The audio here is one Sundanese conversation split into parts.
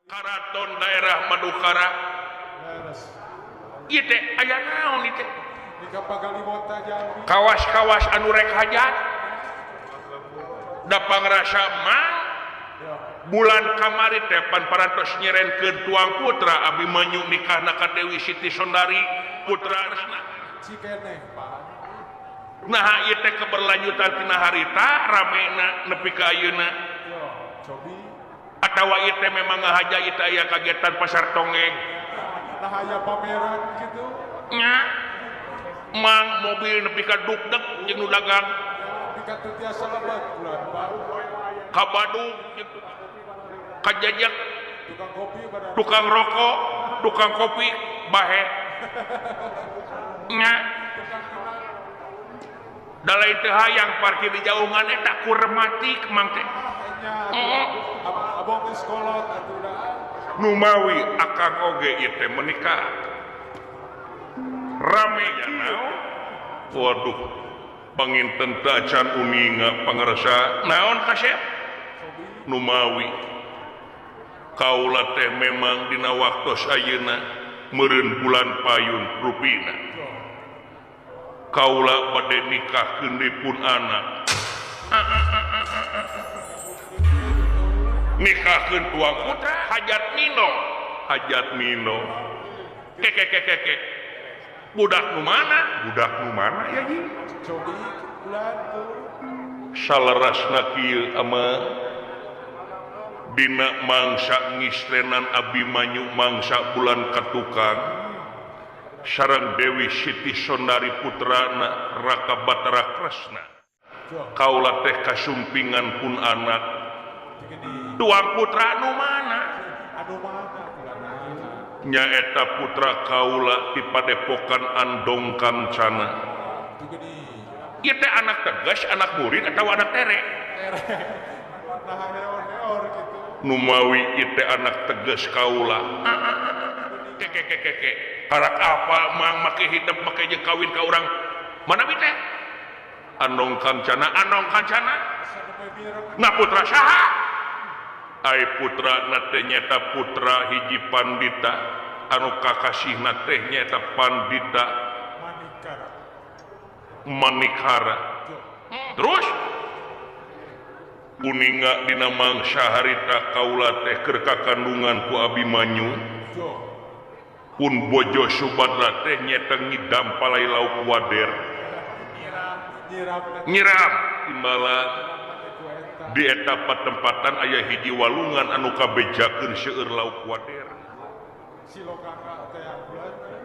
Karaton daerah Madukara. Ieu teh aya naon ieu teh? Nikah Pagaliwota Jambi. Kawas-kawas anu rek hajat. Da pangrasa mah bulan kamari teh pan parantos nyerenkeun tuang putra Abimanyu nikahna ka Dewi Siti Sondari putra Kresna. Cikeneh, Pak. Nah, ieu teh keberlanjutan tina harita ramena nepi ka ayeuna. Yo, cobi. Atawa ieu teh memang ngahaja ieu teh aya kagiatan pasar tonggeng. Nah, aya pameran gitu. Nya. Mang mobil nepi ka dukdek jeung nu dagang. Nepi ka teu tiasa lebet bulan baru. Ka Badung gitu. Kajajak tukang kopi pada tukang rokok, tukang kopi bahe. Nya. Da lain teu hayang parkir di jauhan eta ku rematik mang teh. Nya, abong geus kolot atuh da. Numawi akang oge ieu teh menikah. Rame ya naon? Waduh, panginten teu acan uninga pangarsa. Naon kasep? Numawi kaula teh memang dina waktos ayeuna meureun bulan payun rupina. Kaula bade nikahkeun deui pun anak. Nikahkeun tuang putra hajat Nino. Hajat Nino. Keke keke keke. Budak nu mana? Budak nu mana ya ji? Cobi bulan tuh. Salerasna kieu ama dina mangsa ngistrenan Abimanyu mangsa bulan katukang sareng Dewi Siti Sondari putrana Raka Batara Kresna. Kaula teh kasumpingan pun anak. Tuang putra nu mana? Nyaeta putra kaula ti padepokan Andong Kancana. Ieu teh anak tegas, anak murid atawa anak tere? Numawi ieu teh anak tegas kaula. Keke keke keke. Karak apa mang make hidup make jeung kawin ka urang? Mana bi teh? Andong Kancana, Andong Kancana. Nah putra saha? Ai putra na teh nyaeta putra hiji pandita anu kakasihna teh nyaeta pandita Manikara. Terus uninga dina mangsa harita kaula teh keur kakandungan ku Abimanyu. Pun bojo Subadra teh nyaeta ngidam palai lauk wader. Nyiram timbalan di eta patempatan aya hiji walungan anu kabejakeun seueur lauk wader.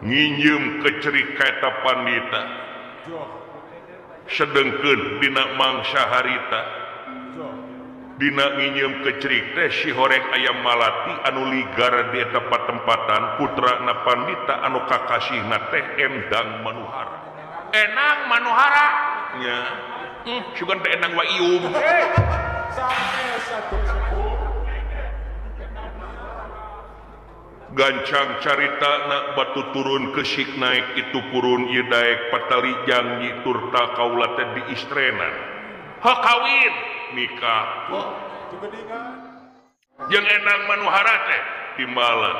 Nginjeum kecerik ka eta pandita. Sedengkeun dina mangsa harita dina nginjeum kecerik teh si horeng aya malati anu ligar di eta patempatan putrana pandita anu kakasihna teh Endang Manuhara. Enang Manuhara nya. Sugan teh Endang wa ium. Gancang carita nak batu turun kesik naik itu purun ieu daek patali janji turta kaula teh diistrenan. Ha kawin nikah. Jeung Endang Manuhara teh timbalan.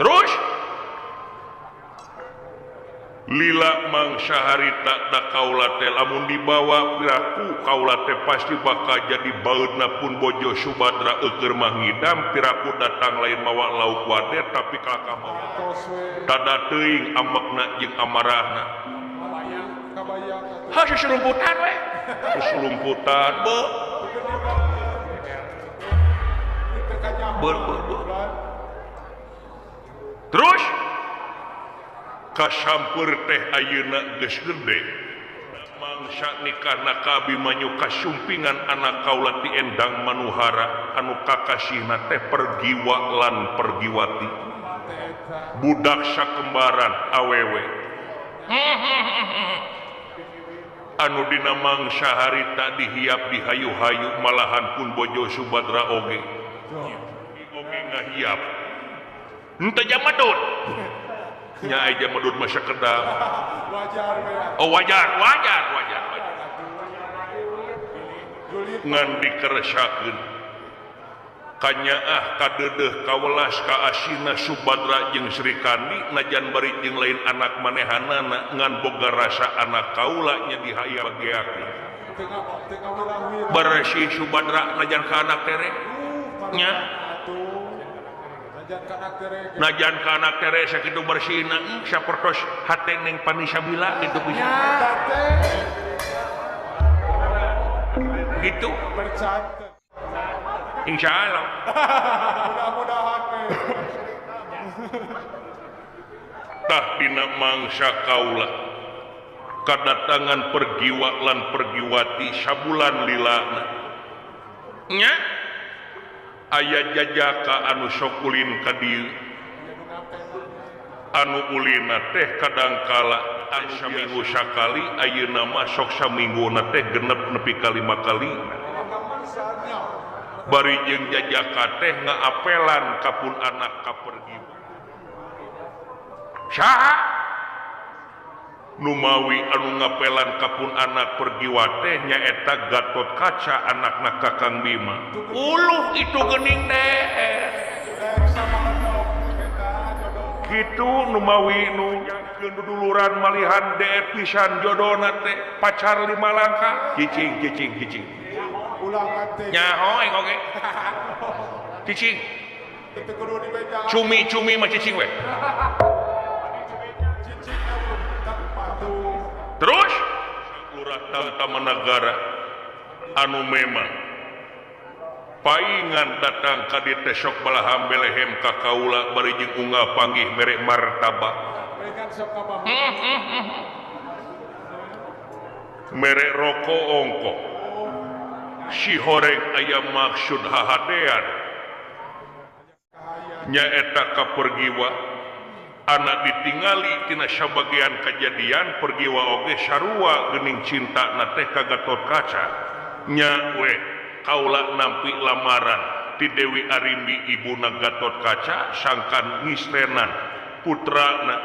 Terus lila mangsa harita da kaula teh lamun dibawa piraku kaula teh pasti bakal jadi baeudna pun bojo Subadra eueur mah ngidam piraku datang lain mawa lauk wader tapi kakak mawa tada teuing amekna jeung amarahna. Ha susulumputan we. Susulumputan be. Ber ber. Terus kasampeur teh ayeuna geus gede mangsa nikahna ka Abimanyu kasumpingan anak kaula ti Endang Manuhara anu kakasihna teh Pergiwa lan Pergiwati budak sakembaran awewe anu dina mangsa harita dihiap dihayu-hayu malahan pun bojo Subadra oge oge ngahiap henteu jamadun nya aja medut masa kedap. Wajar. Oh wajar, wajar, wajar, wajar. Ngan dikeresakeun kanyaah kadeudeeh kawelas ka asina Subadra jeung Sri Kandi najan bari jeung lain anak manehanana ngan boga rasa anak kaula nya dihayageakeun. Bersih Subadra najan ka anak tere nya najan ka anak tere sakitu bersihna sapertos hate Neng Pani Sabila kitu pisan. Gitu insya Allah mudah-mudahan tah dina mangsa kaula kadatangan pergiwa lan pergiwati sabulan lilana nya aya jajaka anu sok ulin ka dieu anu ulina teh kadangkala anu saminggu sakali ayeuna mah sok samingguna teh genep nepi ka 5 kali bari jeung jajaka teh ngaapelan ka pun anak ka pergiwa saha numawi anu ngapelan ka pun anak pergiwa teh nyaeta Gatot Kaca anakna Kakang Bima. Uluh itu geuning teh kitu numawi nu nyangkeun duduluran malihan deet pisan jodona teh pacar 5 langkah cicing cicing cicing nyaho aing oge cicing cumi cumi mah cicing we. Terus Lurah Tamanagara anu memang paingan datang ka dieu teh sok balaham belehem ka kaula bari jeung unggal panggih mere martabak mere rokok ongkoh si horeng aya maksud hahadean nyaeta ka pergiwa anak ditingali tina sabagian kejadian pergiwa oge sarua geuning cinta na teh ka Gatot Kaca nya we kaula nampi lamaran ti Dewi Arimbi ibuna Gatot Kaca sangkan ngistenan putrana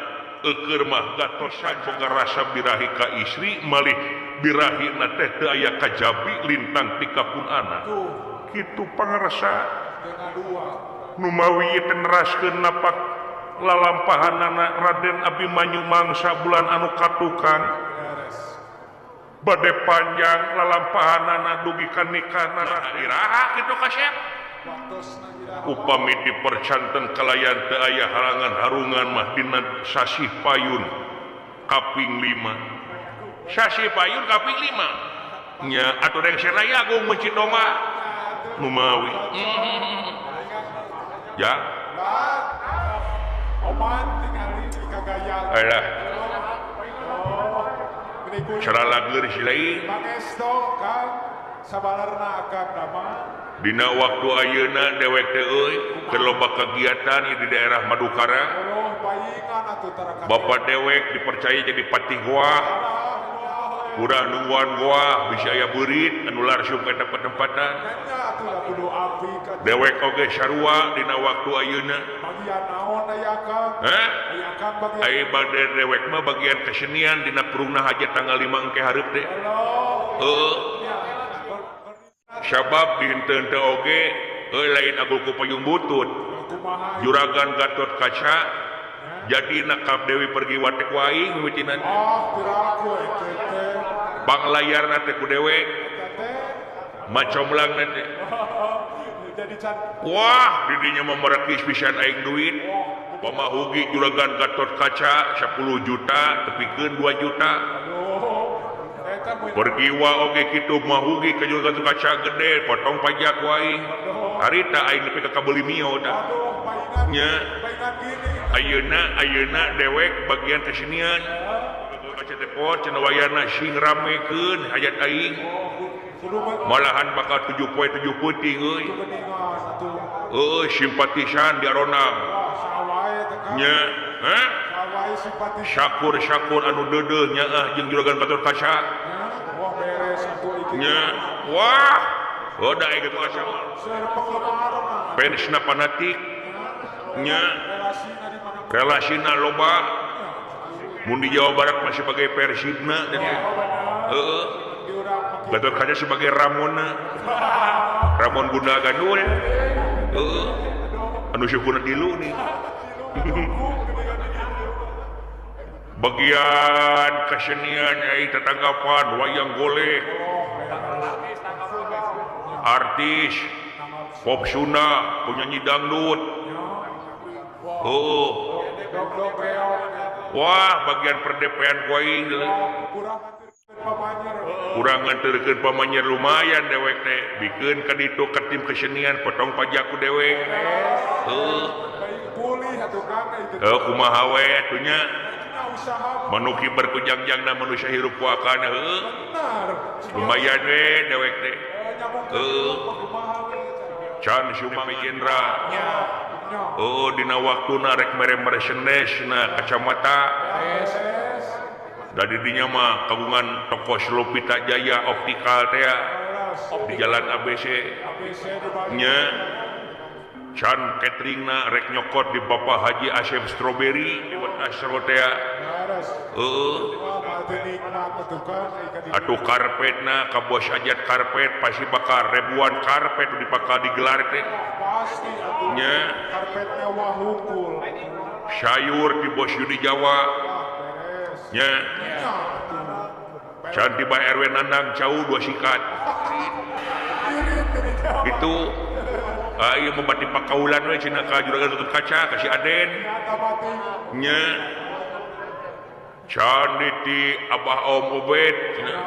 eukeur mah Gatot Kaca boga rasa birahi ka istri malih birahi na teh teu aya kajabi lintang ti kapun anak kitu pangarasa numawi teh neraskeun napak lalampahanana Raden Abimanyu mangsa bulan anu katukang bade panjang lalampahanana dugi ka nikahna iraha kitu kasep upami dipercanten kalayan teu aya halangan harungan mah dina sasih payun kaping 5 sasih payun kaping 5 nya atuh rengse raya agung meuncit domba numawi ya alah cara lager si lain dina waktu ayeuna dewek teh euy keur loba kegiatan di daerah Madukara bapak dewek dipercaya jadi patih goa kurang nungguan goa bisa aya beurit anu larsum ka tempat-tempatan dewek oge sarua dina waktu ayeuna hah aya bade dewek mah bagian kesenian dina purungna hajat tanggal 5 engke hareup teh heueuh sabab di henteu oge euy lain agul ku payung butut juragan Gatot Kaca jadi nakap Dewi Pergiwa teh ku aing mimitina bang layarna teh ku dewek macomlang teh wah didinya memerekis pisan aing duit pamahugi juragan Gatot Kaca 10 juta tepikeun 2 juta Pergiwa oge kitu mahugi ka juragan Gatot Kaca gede potong pajak ku aing harita aing nepi ka kabeuli mio tah nya ayeuna ayeuna dewek bagian kesenian kaca teh pot cenah wayana sing ramekeun hajat aing malahan bakal 7 poe 7 peuting euy heueuh simpatisan di Aronang nya hah syakur-syakur anu deudeuh nyaah jeung juragan Gatot Kaca nya wah da aya Gatot Kaca fansna fanatik nya relasina loba mun di Jawa Barat masih sebagai Persibna heueuh Gatot Kaca sebagai Ramona. Ramon Gunda Gandul. Heeh. Anu syukurna tilu nih. Bagian kesenian ai tetanggapan wayang golek. Artis pop Sunda, penyanyi dangdut. Oh. Wah, bagian perdepean kuaing kurang nganterkeun pamanyer lumayan dewek teh bikeun ka ditu ka tim kesenian potong pajak ku dewek. Heuh. Heuh kumaha we atuh nya. Manuki berkujangjangna manusia hirup puakana heuh. Lumayan we dewek teh. Heuh. Can Sumang Jendra. Oh dina waktuna rek mere merchandise na kacamata. Da di dinya mah kagungan toko Selopita Jaya Optikal teh di Jalan ABC nya. Can cateringna rek nyokot di Bapak Haji Asep Strawberry di Astro teh. Heeh. Atuh karpetna ka Bos Ajat karpet pasti bakal ribuan karpet dipakal digelar teh. Pasti atuh. Nya. Karpetnya wah hungkul. Sayur di Bos Yudi Jawa. Nya. Can tiba RW Nandang jauh 2 sikat. Itu ieu mah bati pakaulan we cenah ka juragan tutup kaca ka si Aden. Nya. Can di Abah Om Obed cenah.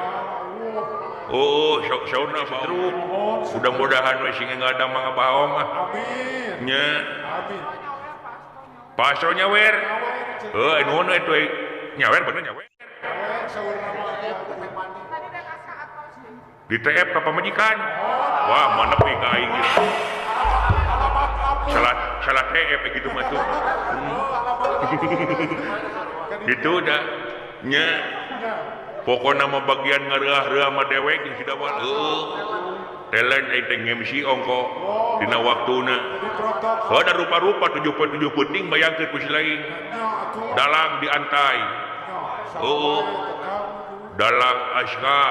Oh, sauna truk. Mudah-mudahan we sing ngadamang Abah Om ah. Amin. Nya. Amin. Pasro nyawer. Heuh, nuhun we teh. Nyawer bener nyawer. Di TF ka pamajikan. Wah, mana we ka aing geus. Salah salah TF gitu mah tuh. Gitu dah. Nya. Pokona mah bagian ngareah-reuah mah dewek jeung si Dawal. Heuh. Talent ai teh MC ongko dina waktuna. Heuh da rupa-rupa 7.7 penting bayangkeun ku si lain. Dalang diantai. Heuh. Dalang Aska.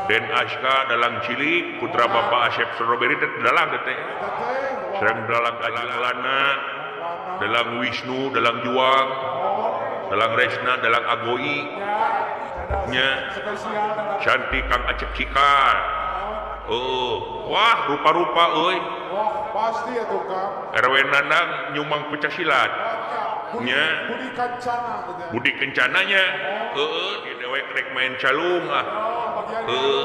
Den Aska dalang cilik putra Bapak Asep Strawberry teh dalang teh. Sareng dalang Lana, dalang Wisnu, dalang Juang, dalang Resna, dalang Agoi. Nya. Cantik Kang Acep Cikar. Oh, wah rupa-rupa euy. Wah, pasti atuh Kang. RW Nanang nyumang pecah silat. Nya. Budi Kencana. Budi Kencananya. Heeh, dewek rek main calung ah. Heeh,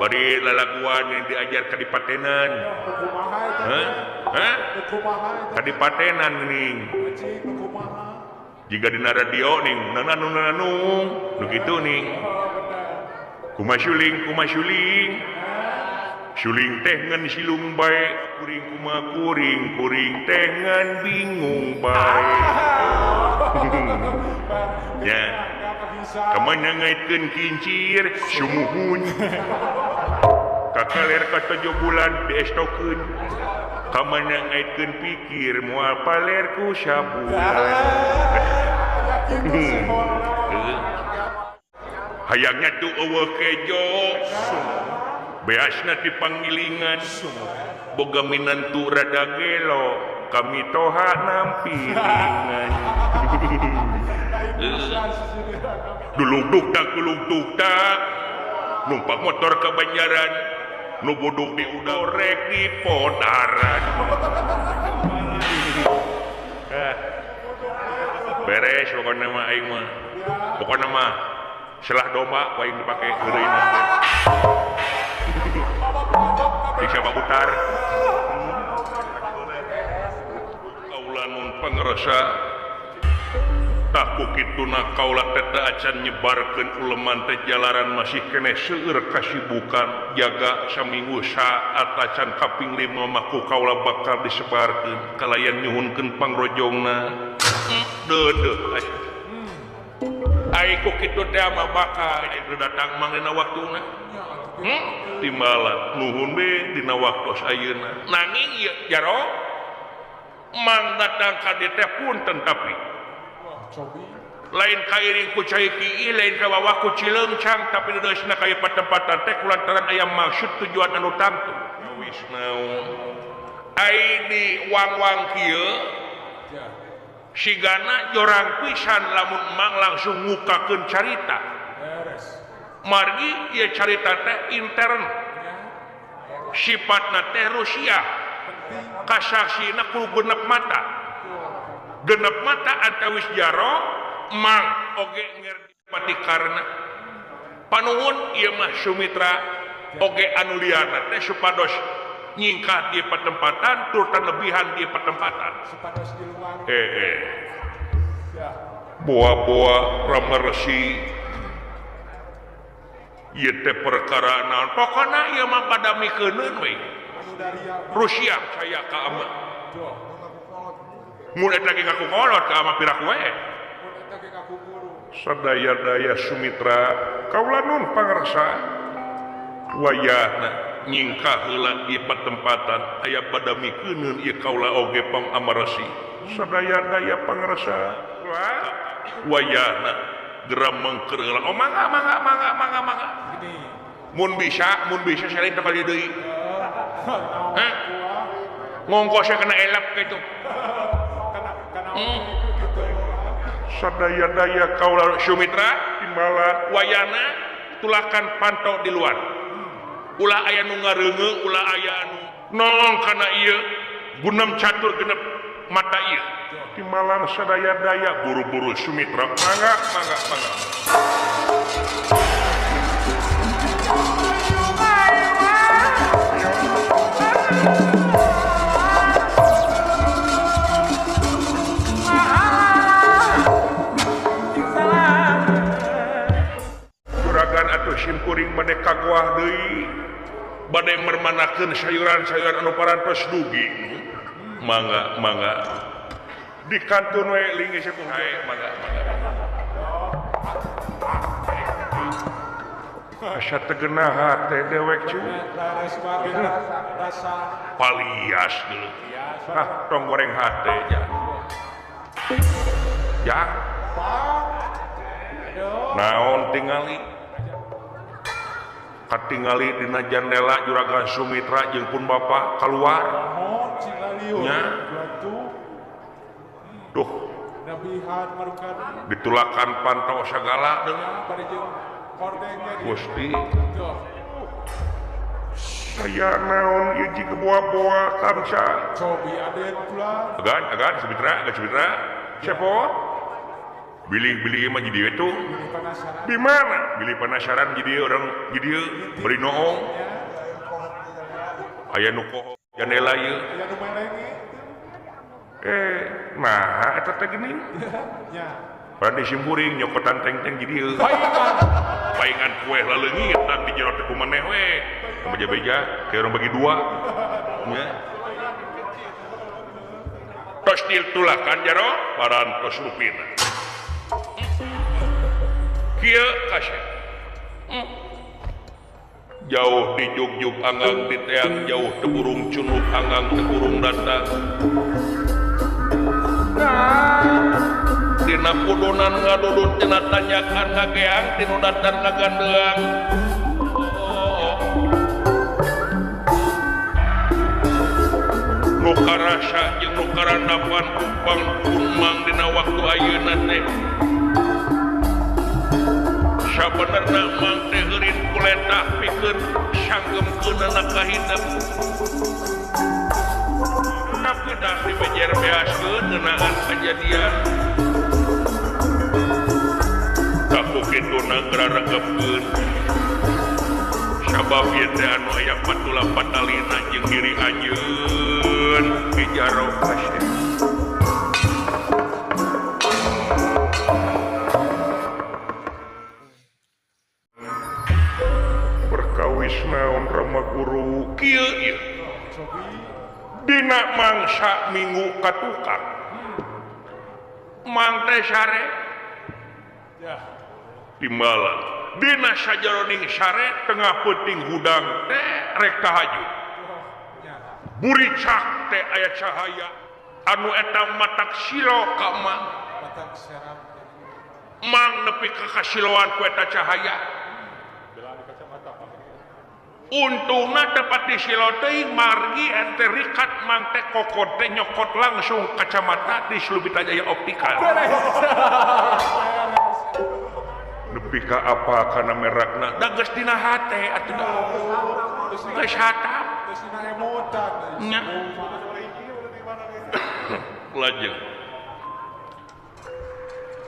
bari lalaguan yang diajar kadipatenan. Hah? Hah? Kadipatenan geuning. Jika dina radio ning, nananung nananung, nu kitu ning. Kumasuling kumasuling. Suling teh ngan silung bae, kuring kuma kuring, kuring teh ngan bingung bae. Ya. Kamana ngaitkeun kincir sumuhun. Kakaler ka 7 bulan diestokeun. Kamana ngaitkeun pikir moal paler ku sabulan. Hayangnya tuh eueuh kejo. Beasna di pangilingan boga minantu rada gelo kami toha nampiringan. Dulung duk tak numpak motor ke Banjaran nu buduk di udorek di Podaran. Beres pokokna mah aing mah, pokokna mah selah domba waing dipake heureuyna. Bisa babutar. Kaula nun pangrasa tak ku kituna kaula teh teu acan nyebarkeun uleman teh jalaran masih keneh seueur kasibukan jaga saminggu saat acan kaping 5 mah ku kaula bakal disebarkeun kalayan nyuhunkeun pangrojongna. Deudeuh ai ku kitu teh mah bakal datang mang dina waktuna. Timbalan nuhun be dina waktos ayeuna nanging ieu jaro mang datang ka dieu teh punten tapi Lain kairing ku cai kiih lain kawawa ku cileungcang tapi deusna ka ieu patempatan teh kulantaran aya maksud tujuan anu tangtu. Wis naon ai di wang-wang kieu sigana jorang pisan lamun mang langsung ngukakeun carita. Margi ieu carita teh intern. Sifatna teh Rusia. Kasaksina kudu genep mata. Genep mata antawis jaro mang oge ngerti pati karena panuhun ieu mah Sumitra oge anu liana teh supados nyingkah di patempatan tur lebihan di patempatan supados di luar boa-boa Rama Resi ieu teh perkara naon pokona ieu mah pada mikeuneun we Rusia saya ka ama mun eta ge ngaku kolot ka ama piraku we sadaya-daya Sumitra kaula nun pangarsa wayahna nyingkah heula di patempatan aya pada mikeuneun ieu kaula oge pang amarasi sadaya-daya pangarsa wayahna geram mengker heula oh mangga mangga mangga mangga mangga mun bisa salin teh kali deui heh ngongkosnya kena elap kitu kana sadaya-daya kaula Sumitra timbalan wayana tulakan pantau di luar ulah aya nu ngareungeung ulah aya anu nolong kana ieu gunem catur genep mata ieu timbalan sadaya-daya buru-buru Sumitra mangga mangga mangga simkuring bade kagoah deui bade mermanakeun sayuran-sayuran anu parantos dugi mangga mangga di kantun we linggih sepuh hae mangga mangga asa teu geunah hate dewek cu palias dulu ah tong goreng hate nya ya naon tingali katingali dina jandela juragan Sumitra jeung pun bapa keluar nya duh ditulakan pantau sagala Gusti saya naon ieu jig boa-boa kamsa cobi aden pula agan agan Sumitra agan Sumitra cepot bilih-bilih mah jadi itu di mana bilih penasaran jadi orang jadi beri noong aya nu poho jandela ieu nah eta teh geuning nya berarti simpuring nyokotan teng-teng jadi ieu paingan kue laleungit di jero teh kumaneh we beja-beja kayak orang bagi dua nya tos ditulakan jaro parantos rupina kieu kasep jauh di jugjug anggang di teang jauh teburung cunuk anggang teburung datang dina pudunan ngadudut tina tanyakan ngageang tinu datang ngagandeang nu karasa jeung nu karandapan kupang kumang dina waktu ayeuna teh sabenerna mang teh heurin kuletah pikeun sanggemkeunana ka hidup tapi dah dibejer beaskeun ngeunaan kajadian kaku kituna ngararegepkeun sabab ieu teh anu aya patula patalina jeung diri anjeun di jaro kasih perkawis naon Rama Guru kieu ieu dina mangsa minggu katukang mang teh sare timbalan dina sajaroning sare tengah peuting hudang teh rek tahajud buricak teh aya cahaya anu eta matak silo ka mang Mang nepi ka kasiloan ku eta cahaya. Untungna tepat di silo teuing margi ente rikat mang teh kokot teh nyokot langsung kacamata di Sulubita Jaya Optikal. Nepi ka apa kana merakna da geus dina hate atuh da. Geus hatap. Geus dina emutan. Nya. Lajeng.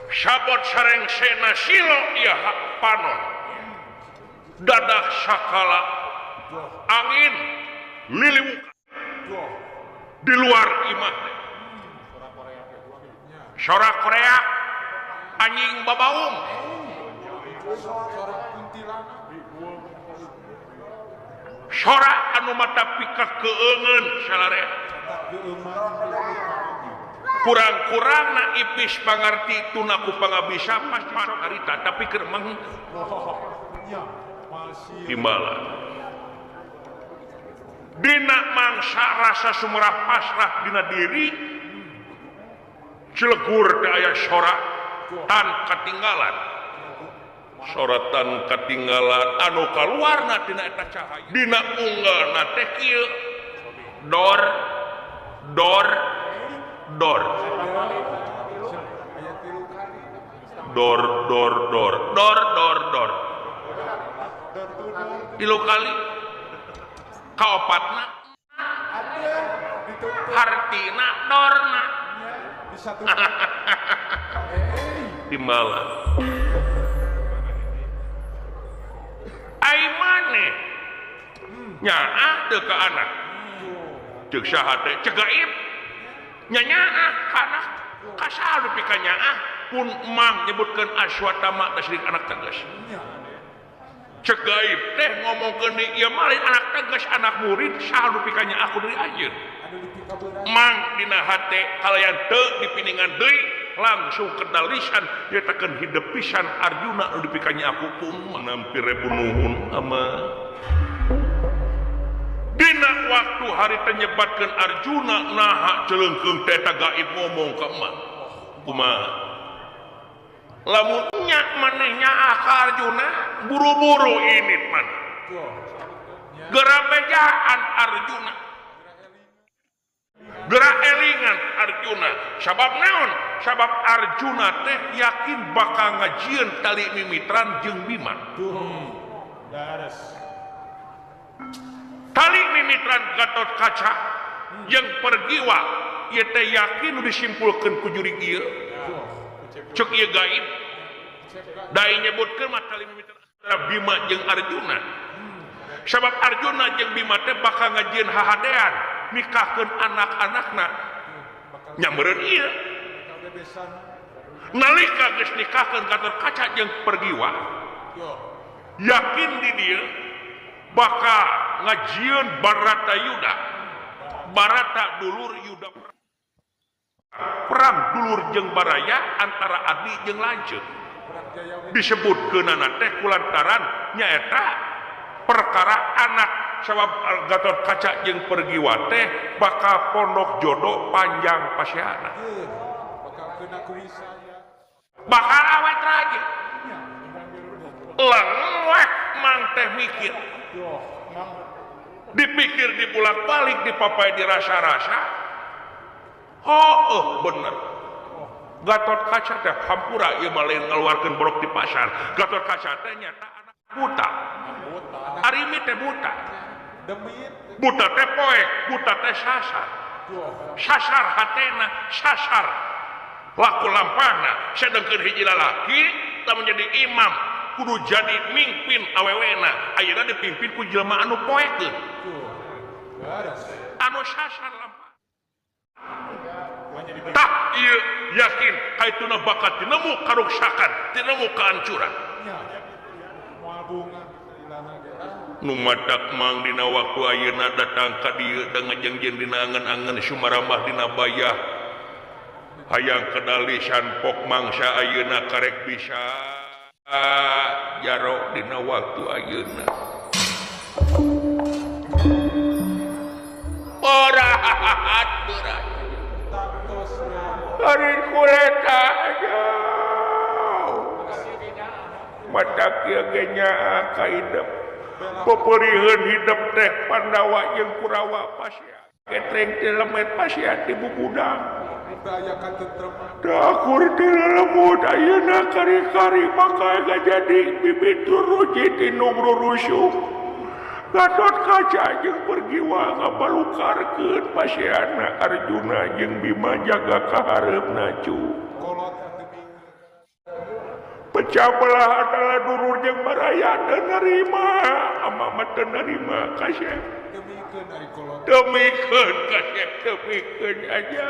Sabot sareng sena silo ieu panon. Dadah sakala angin liliwukan di luar imah. Sorak Korea anjing babaung. Sorak anu mata pika keungeun salarea. Kurang-kurangna ipis pangarti tunaku pangabisa pasti harita tapi keur mang timbalan. Dina mangsa rasa sumerah pasrah dina diri cilegur teh aya sorak tan katinggalan. Soratan katinggalan anu kaluarna tina eta cahaya. Dina unggalna teh kieu. Dor dor dor. Dor dor dor dor dor dor. Tilu kali kaopatna hartina dorna timbalan. Ai maneh nyaah teu ka anak ceuk saha teh ceuk gaib nya nyaah ka anak ka saha nu pika nyaah pun emang nyebutkeun Aswatama teh sirik anak tegas. Ceuk gaib teh ngomongkeun di ieu mah lain anak tegas anak murid saha nu pika nyaah kudu di anjeun. Mang dina hate kalayan teu dipiningan deui langsung kenal lisan nyatakeun hidep pisan Arjuna nu dipikanya aku pun nampi rebu nuhun ama. Dina waktu hari teh nyebatkeun Arjuna naha celeungkeung teh eta gaib ngomong ka emak. Kumaha? Lamun nya maneh nyaah ka Arjuna buru-buru ini maneh. Geura bejaan Arjuna. Geura elingan Arjuna. Sabab naon? Sabab Arjuna teh yakin bakal ngajieun tali mimitran jeung Bima. Tali mimitran Gatot Kaca jeung Pergiwa ieu teh yakin disimpulkeun ku jurig ieu. Ceuk ieu gaib. Da nyebutkeun mah tali mimitran antara Bima jeung Arjuna. Sabab Arjuna jeung Bima teh bakal ngajieun hahadean nikahkeun anak-anakna. Nya meureun ieu. Nalika geus nikahkeun Gatot Kaca jeung Pergiwa, yakin di dieu bakal ngajieun Barata Yuda. Barata dulur Yuda perang dulur jeung baraya antara adi jeung lanceuk. Disebutkeunana teh kulantaran nyaeta perkara anak sabab Gatot Kaca jeung Pergiwa teh bakal pondok jodoh panjang paseana. Bakal awet raja. Lengwek mang teh mikir. Dipikir dibulak-balik dipapai dirasa-rasa. Oh, bener. Gatot Kaca teh hampura ieu mah lain ngaluarkeun borok di pasar. Gatot Kaca teh nyata anak buta. Arimi teh buta. Buta teh poek, buta teh sasar. Sasar hatena, sasar laku lampahna. Sedengkeun hiji lalaki tah menjadi imam, kudu jadi mimpin awewena. Ayeuna dipimpin ku jelema anu poekeun. Anu sasar lampah. Tah ieu yakin kaituna bakal tinemu karuksakan, tinemu kehancuran. Nu matak mang dina waktu ayeuna datang ka dieu da ngajengjeun dina angen-angen sumarambah dina bayah. Hayang kedalisan pok mangsa ayeuna karek bisa jaro dina waktu ayeuna. Berat berat. Hari kuleta jauh. Mata kieu ge nyaah ka hidep. Peperiheun hidep teh Pandawa jeung Kurawa pasea. Getreng teh lemet pasea ti bubudang. Dakur teh lemut ayeuna kari-kari maka jadi bibit ruji tinung rurusuh. Gatot Kaca jeung Pergiwa ngabalukarkeun paseana Arjuna jeung Bima jaga kahareupna cu. Pecah belah adalah dulur jeung baraya teu narima, ama mah teu narima kasep. Demikeun kasep, demikeun aja.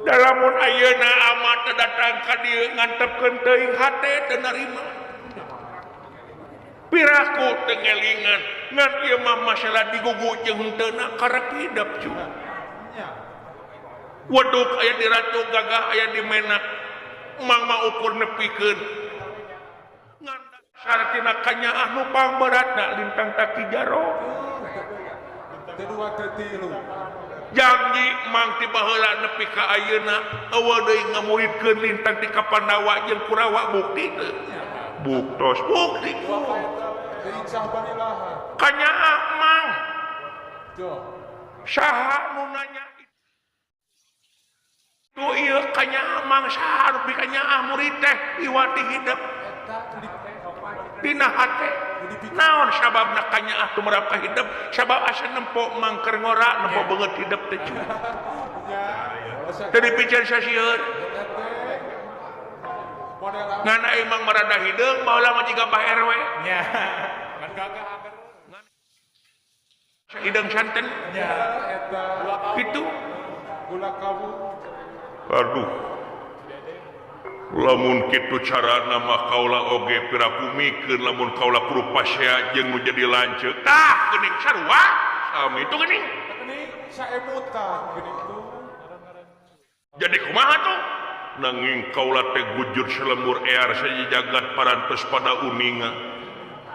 Dalamun ayeuna ama teu datang ka dieu ngantepkeun teuing hate teu narima. Piraku teu ngelingan ngan ieu mah masalah digugu jeung henteuna karep hidep cu. Waduk aya di ratu gagah aya di menak mang mah ukur nepikeun. Ngan dasar tina kanyaah nu pangberatna lintang taki jaro. Janji mang ti baheula nepi ka ayeuna eueuh deui ngamuridkeun lintang ti ka Pandawa jeung Kurawa bukti teu. Buktos bukti. Kanyaah mang. Saha nu nanya itu ieu kanyaah mang saha nu pikanyaah murid teh iwati hidep. Dina hate. Naon sababna kanyaah tumrap ka hidep? Sabab asa nempo mang keur ngora nempo beungeut hidep teh cu. Teu dipicen sasieun. Ngan ai mang marada hideung baheula mah jiga Pak RW. Nya. Ngan gagah anger. Hideung santen. Nya eta. Kitu. Gula kabu. Aduh. Lamun kitu carana mah kaula oge piraku mikeun lamun kaula kudu pasea jeung nu jadi lanceuk. Tah geuning sarua sami itu geuning. Geuning saemutan geuning tuh. Jadi kumaha tuh? Nanging kaula teh gujur selembur ear sajagat parantos pada uninga.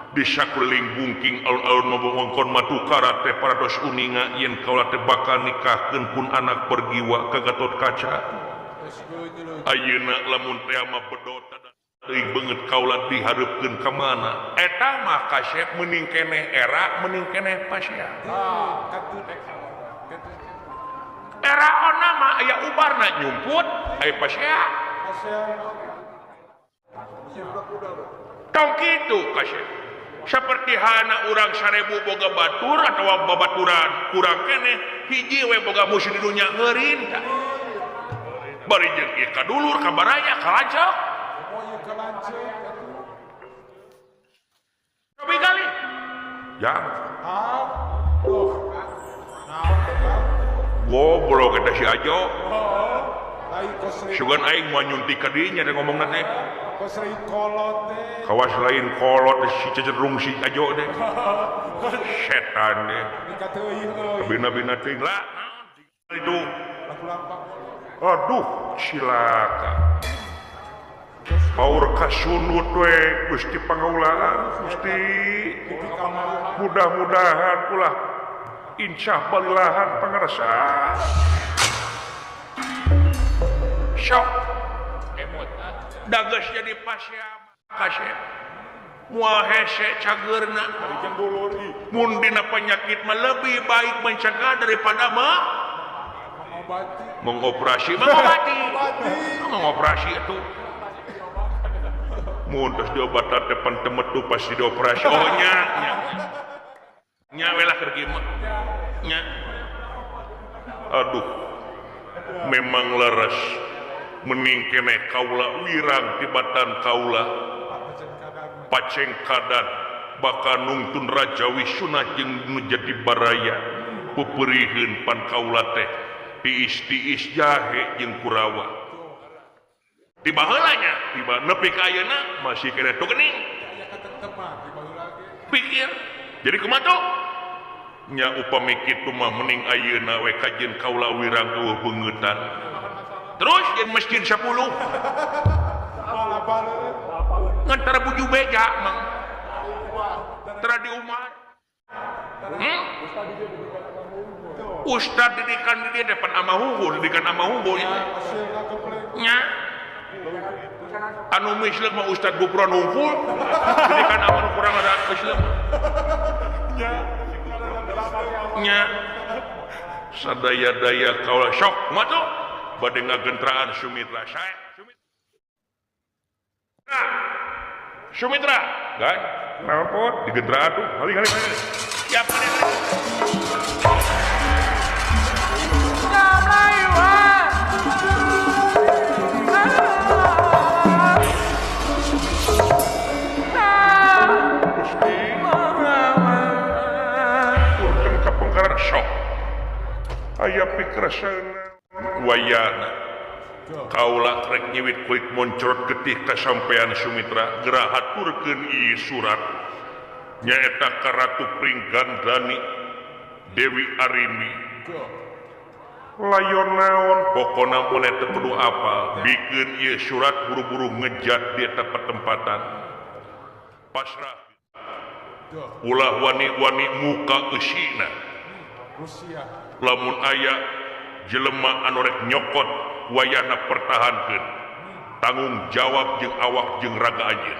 Di sakuliling bungking alun-alun mabongkon matukara teh parantos uninga yen kaula teh bakal nikahkeun pun anak Pergiwa ka Gatot Kaca. Ayeuna lamun teh mah bedot teuing beungeut kaula dihareupkeun ka mana? Eta mah kasep mending keneh era mending keneh pasea. Era ona mah aya ubarna nyumput aya pasea. Tong kitu kasep. Seperti hana urang 1000 boga batur atawa babaturan kurang keneh hiji we boga musuh di dunya ngeurin tah. Bari jeung ieu ka dulur ka baraya ka lanceuk. Cobi kali. Ya. Goblok eta si Ajo. Sugan aing moal nyuntik ka dinya teh ngomongna teh. Kawas lain kolot si cecerung si Ajo teh. Setan teh. Bina-bina teuing lah. Itu. Aduh, cilaka. Paur kasunut we Gusti Pangaulaan, Gusti. Mudah-mudahan ulah insah balilahan pangarsa. Sok. Dages jadi pasea kasep. Moal hese cageurna. Mun dina penyakit mah lebih baik mencegah daripada mah mengoperasi, mengobati, mengoperasi itu. Mun terus diobatan depan temetu pasti dioperasi. Oh nya, nya, nya welah keur mah. Nya. Aduh, memang leres. Mending keneh kaula wirang tibatan kaula pacengkadan bakal nungtun Raja Wisuna jeung nu jadi baraya peperiheun pan kaula teh tiis-tiis jahe jeung Kurawa. Di baheula nya, tiba nepi ka ayeuna masih keneh tuh geuning. Pikir. Jadi kumaha tuh? Nya upami kitu mah mending ayeuna we kajeun kaula wirang eueuh beungeutan. Terus jeung masjid 10. Ngan tara buju beja mang. Tara di umar. Ustad didikan di dia depan ama unggul didikan ama unggul nya anu misleuk mah Ustad Gupron unggul didikan ama nu kurang ada misleuk nya sadaya-daya kaula sok mah tuh bade ngagentraan Sumitra sae Sumitra Sumitra kan naon digentraan tuh haling-haling siap sok aya pikreseuna wayana kaula rek nyiwit kulit moncrot getih kasampean Sumitra geura haturkeun ieu surat nyaeta ka Ratu Pringgandani Dewi Arimbi layon naon pokona mun teu kudu apal bikeun ieu surat buru-buru ngejat di eta patempatan pasrah ulah wani-wani muka eusina lamun aya jelema anu rek nyokot wayana pertahankeun tanggung jawab jeung awak jeung raga anjeun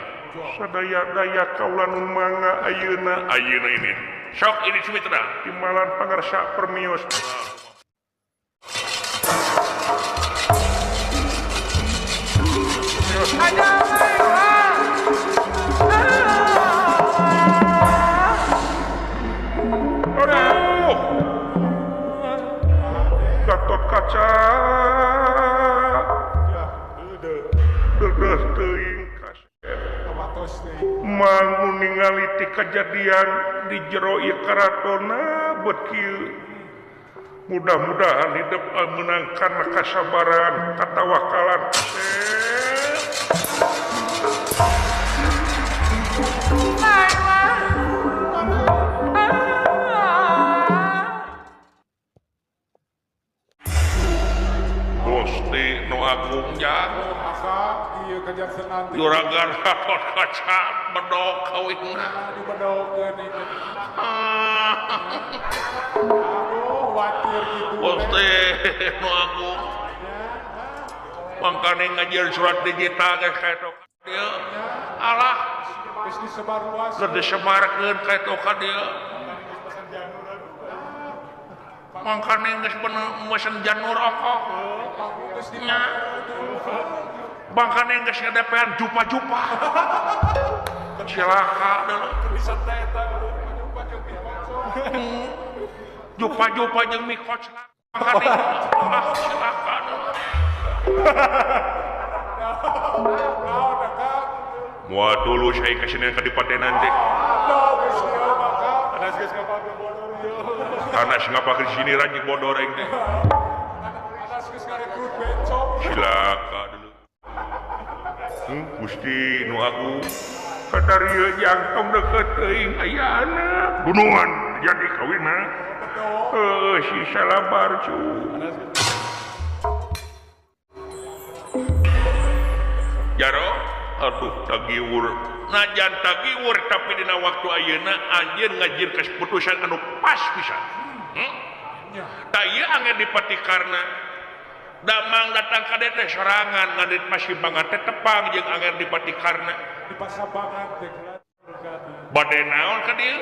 sadaya-daya kaula nu mangga ayeuna ayeuna ini sok ini Sumitra timbalan pangarsa permios aduh Gatot Kaca deudeuh teuing kasep mang ningali ti kajadian di jero ieu karatona beut kieu mudah-mudahan hidup meunang kana kasabaran katawakalan Gusti nu agung jago juragan Gatot Kaca bedog kawinna Gusti nu agung mangkane ngajieun surat digital geus kaeto ka dieu alah geus disebar luas geus disebarkeun kaeto ka dieu mangkane geus mesen janur ongkoh nya mangkane geus ngadepean jupa-jupa cilaka deuleu jupa-jupa jeung mie koclak mangkane ah cilaka deuleu moal tulus ai kasieun ka dipatenan teh anas ngapakeun sini ranjing bodor aing teh cilaka deuleu Gusti nu agung kadarieu jangtong deukeut teuing aya anak gunungan jadi kawinna heuh si salabar cu jaro aduh tagiwur najan tagiwur tapi dina waktu ayeuna anjeun ngajieun keputusan anu pas pisan tah ieu angge dipati karna damang datang ka dieu teh sorangan ngadit pasimbangan teh tepang jeung angger dipati karna di pasambangan teh bade naon ka dieu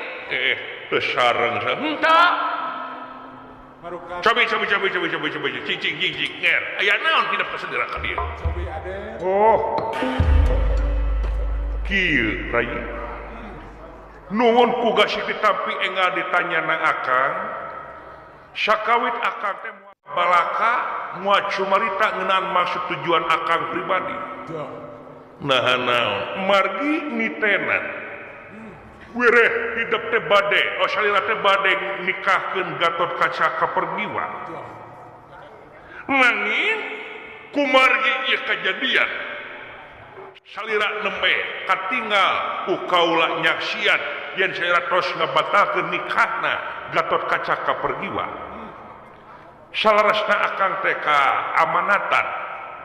teu sareng henteu cobi cobi cobi cobi cobi cobi cing cing cing nger aya naon hidup kasedera ka dieu oh kieu rai nuhun ku gasih ditampi enggal ditanyana akang sakawit akang teh balaka moal cumarita ngeunaan maksud tujuan akang pribadi nah naon margi nitenan wireh hidup teh bade oh salira teh bade nikahkeun Gatot Kaca ka Pergiwa nanging kumargi ieu kajadian salira nembe katinggal ku kaula nyaksian yen salira tos ngabatalkeun nikahna Gatot Kaca ka Pergiwa salarasna akang teh ka amanatan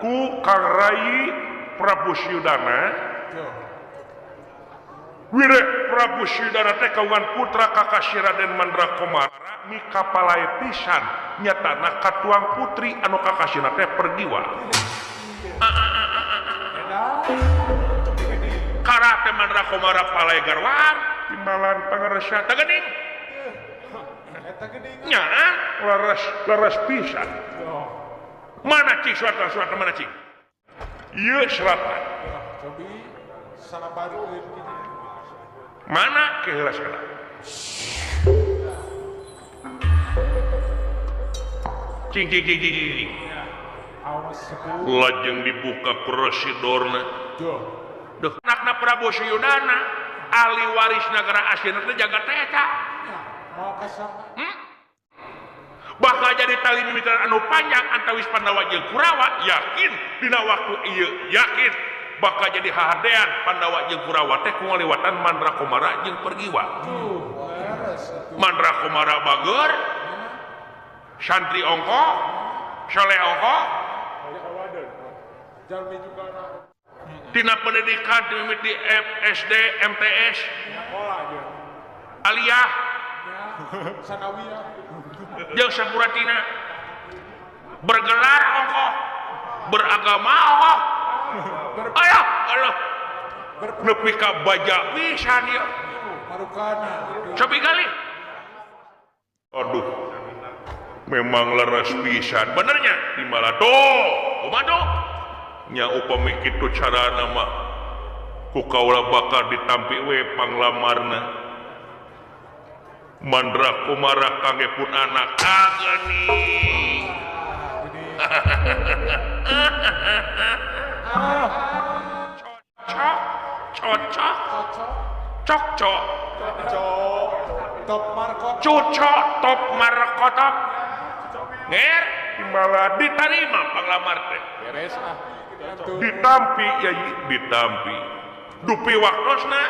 ku Kang Rai Prabu Suyudana Wire Prabu Suyudana teh kagungan putra kakasih Raden Mandra Komara mikapalae pisan nyatana katuang putri anu kakasihna teh Pergiwa. Karate Mandra Komara palai garwan timbalan pangaresa teh geuning. Eta geuning. Nyaan leres leres pisan. Mana cing surat-surat mana cing? Ieu seratan. Cobi salabarkeun kitu. Mana keheula sakala? Cing cing cing cing cing. Lajeng dibuka prosedurna. Duh, anakna Prabu Suyudana ahli waris nagara Astina teh jaga teh eta. Bakal jadi tali mimitan anu panjang antawis Pandawa jeung Kurawa, yakin dina waktu ieu yakin bakal jadi hahadean Pandawa jeung Kurawa teh ku ngaliwatan Mandra Komara jeung Pergiwa. Mandra Komara bager, santri ongko, soleh ongko, tina pendidikan dimimiti SD, MTS, aliyah, jeung sapuratina bergelar ongko, beragama ongko. Ayo, aduh, nepi ka baja pisan ieu. Cobi kali. Aduh, memang leres pisan. Benernya di Malado, kumaha nya upami kitu carana mah ku kaula bakal ditampi we panglamarna. Mandra Kumara kangge pun anak ageni. Cocok, cocok, cok cok, top markot, cucok, top markotop, nger, malah diterima panglamar teh. Beres ah. Ditampi ya, ditampi. Dupi waktosna,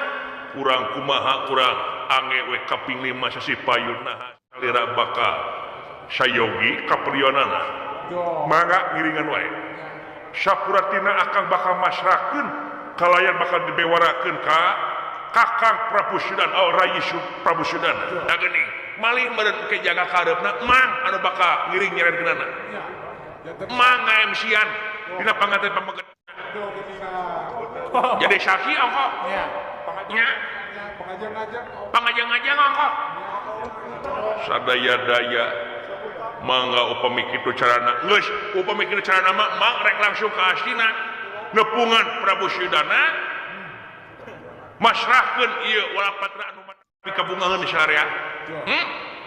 urang kumaha urang ange we kaping lima sasi payun nah salira bakal sayogi kaprionana. Mangga ngiringan wae. Sapuratina akang bakal masrahkeun kalayan bakal dibewarakeun ka Kakang Prabu Suyudana oh Rayi Prabu Suyudana. Da geuning malih meureun ke jaga kareupna mang anu bakal ngiring nyerenkeunana. Mang nga-MC-an dina panganten pameget. Jadi saksi ongko. Nya. Pangajang-ajang ongko. Sadaya-daya mangga upami kitu carana geus upami kitu carana mah mang rek langsung ka Astina nepungan Prabu Suyudana masrahkeun ieu walapatra anu pikabungaheun syariat.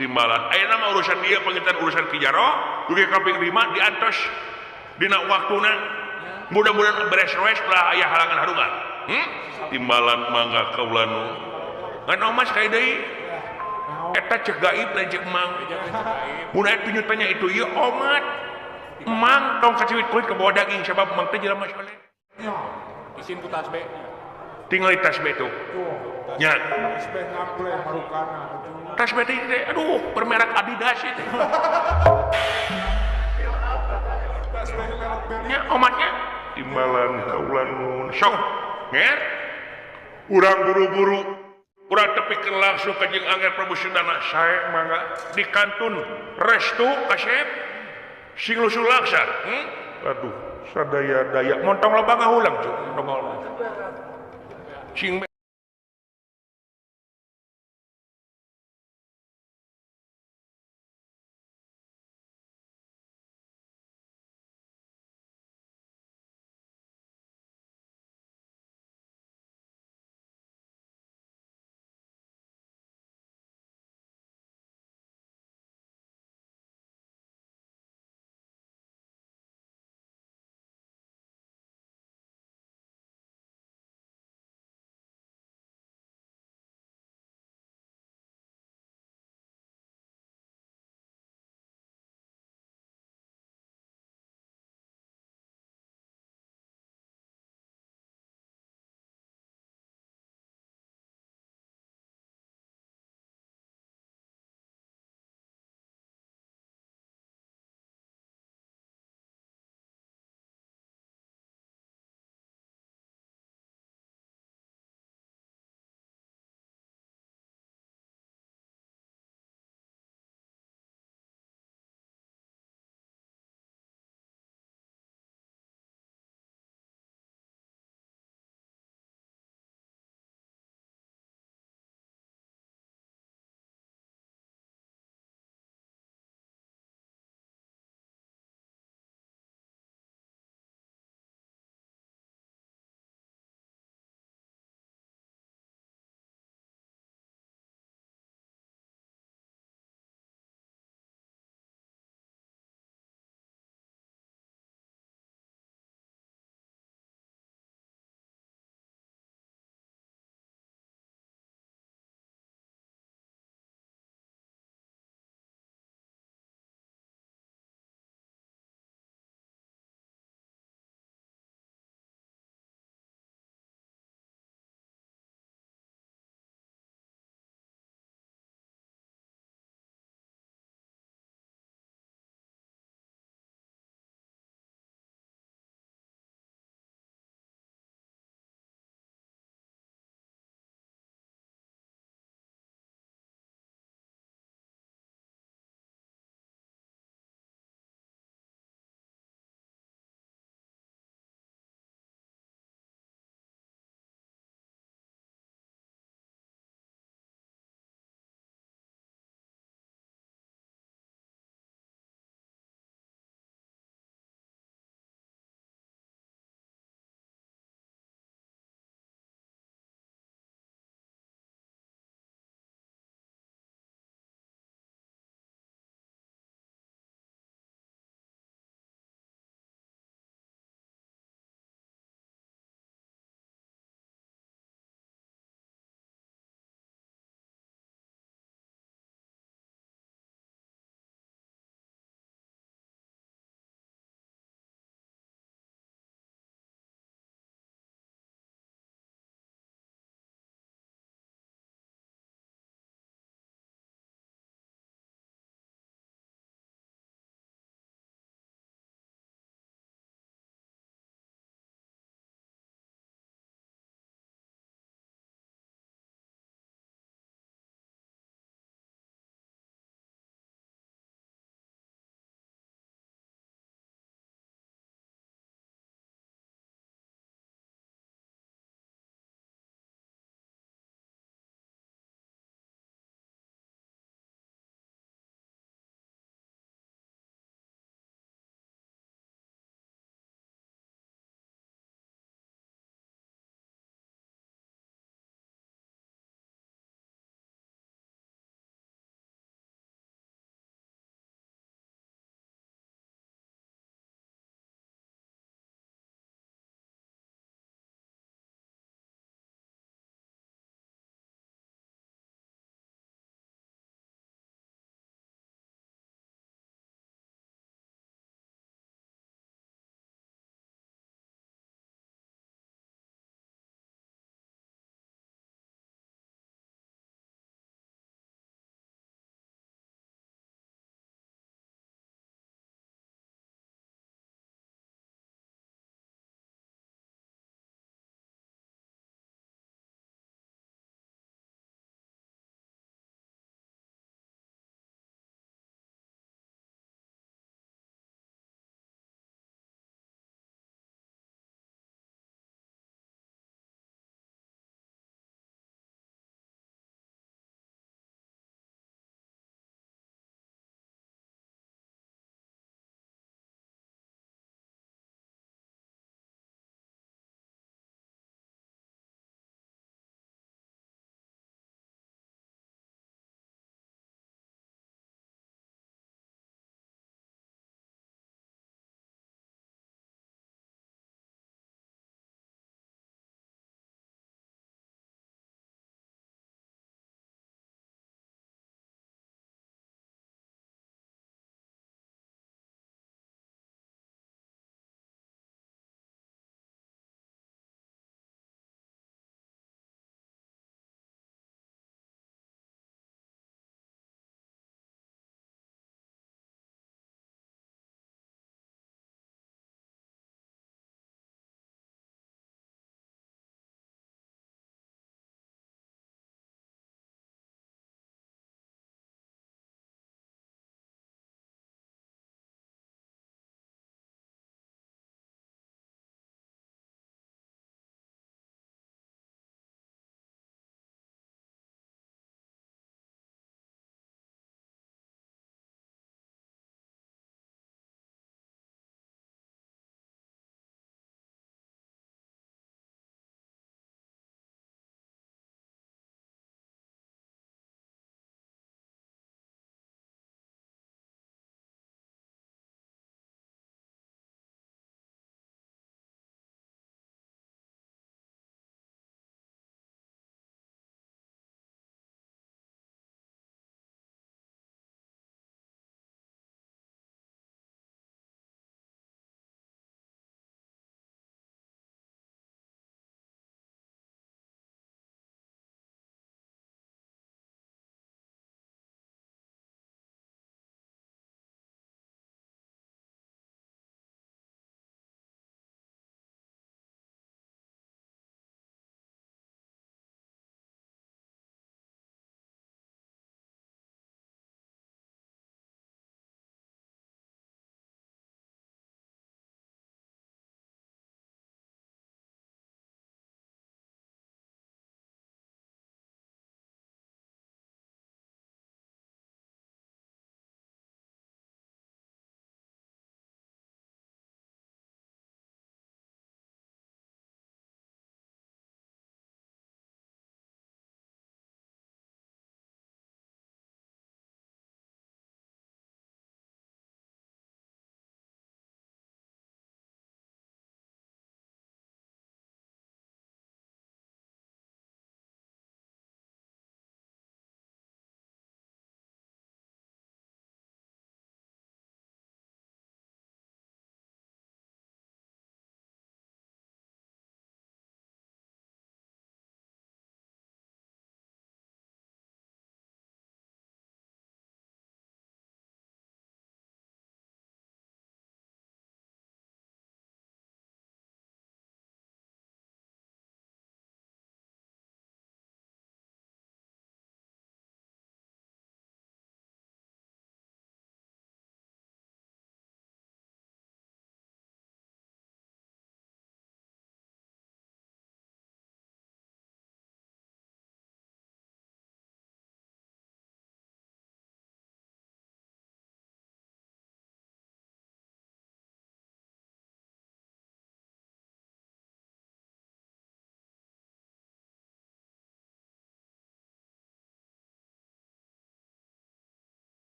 Timbalan ayeuna mah urusan ieu panginten urusan Ki Jaro dugi kaping 5 diantos dina waktuna mudah-mudahan beres wes lah aya halangan harungan. Timbalan mangga kaula nu ngan omas kae deui eta cek gaib lain cek mang. Mun aya tunyutanya itu ieu omat. Mang tong kaciwit kulit ke bawah daging sabab mang teh jelema soleh. Isin ku tasbih. Tinggal tasbih tuh. Nya. Tasbih ngample marukana. Tasbih teh aduh bermerek Adidas itu. Tasbih merek Beli. Nya omatnya timbalan kaula nun sok nger. Urang buru-buru urang tepikeun langsung ka jeung Angger Prabu Suyudana sae mangga di kantun restu kasep sing lusuh laksar. Aduh sadaya-daya montong loba ngahulang cuk montong. Sing